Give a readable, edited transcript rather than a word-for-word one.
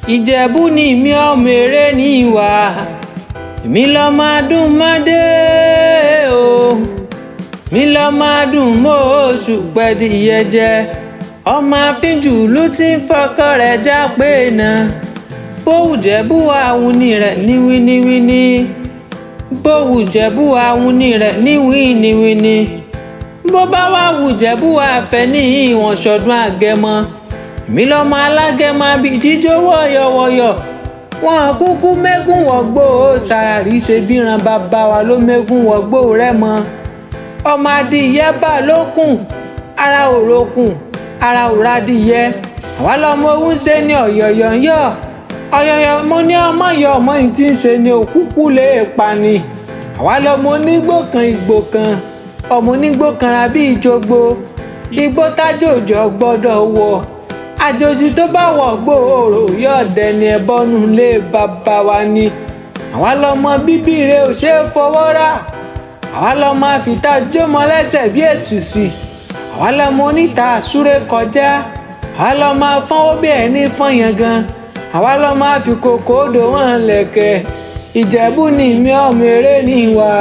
Ìjẹ̀bú ni mi, ọmọ eré ní ìwà mi lọ máa dùn mọ́dé o, mi lọ máa dùn mọ́ oṣù pẹ̀díyẹ jẹ. Ọmọ àfínjù ló ti ń fọkọ rẹ̀ já pé náà bówù jẹ̀bú àwọn ní rẹ̀ ní wíníwíní, bówù jẹ̀bú àwọn ní rẹ̀ ní wíníwíní. Bó bá wà wù jẹ̀bú àfẹ́ ní ìwọ̀n ṣọdún àgẹmọ. Mi lọ́mọ alágẹmọ abìdíjọ́ wọ̀yọ̀wọ̀yọ̀, wọn kúkú mẹ́gùn wọ̀gbó sàárì ṣe bíran bàbá wa ló mẹ́gùn wọ̀gbó rẹ̀ mọ́. Ọmọ adìyẹ bá lókun, ara òrokùn, ara òradìyẹ. Àwa lọmọ owó ń ṣe ní ọ̀yọ̀yọ̀ ń yọ̀ ọ̀yọ̀yọ̀. Mo ní ọmọ yọ ọmọ yìí tí ń ṣe ní òkúkú lè pa ni. Àwa lọmọ onígbò kan, ìgbò kan, ọmọ onígbò kan ra bí ìjogbo igbó tájòjò gbọ́dọ̀ wọ̀. Àjòjì tó bá wọ̀ gbòòrò yóò dẹni ẹbọnú lé bàbá wa ni. Àwa lọmọ bíbí rẹ ò ṣeé fọwọ́ rà. Àwa lọmọ àfìtá jómọ lẹ́sẹ̀ bí èsìsì. Àwa lọmọ oníta àsúré kọjá. Àwa lọmọ afọ́nwó bí ẹni fọ́nyàn gan. Àwa lọmọ àfikòkò odò wọn lẹ̀kẹ̀. Ìjẹ̀bú ni mi, ọmọ eré ni wá.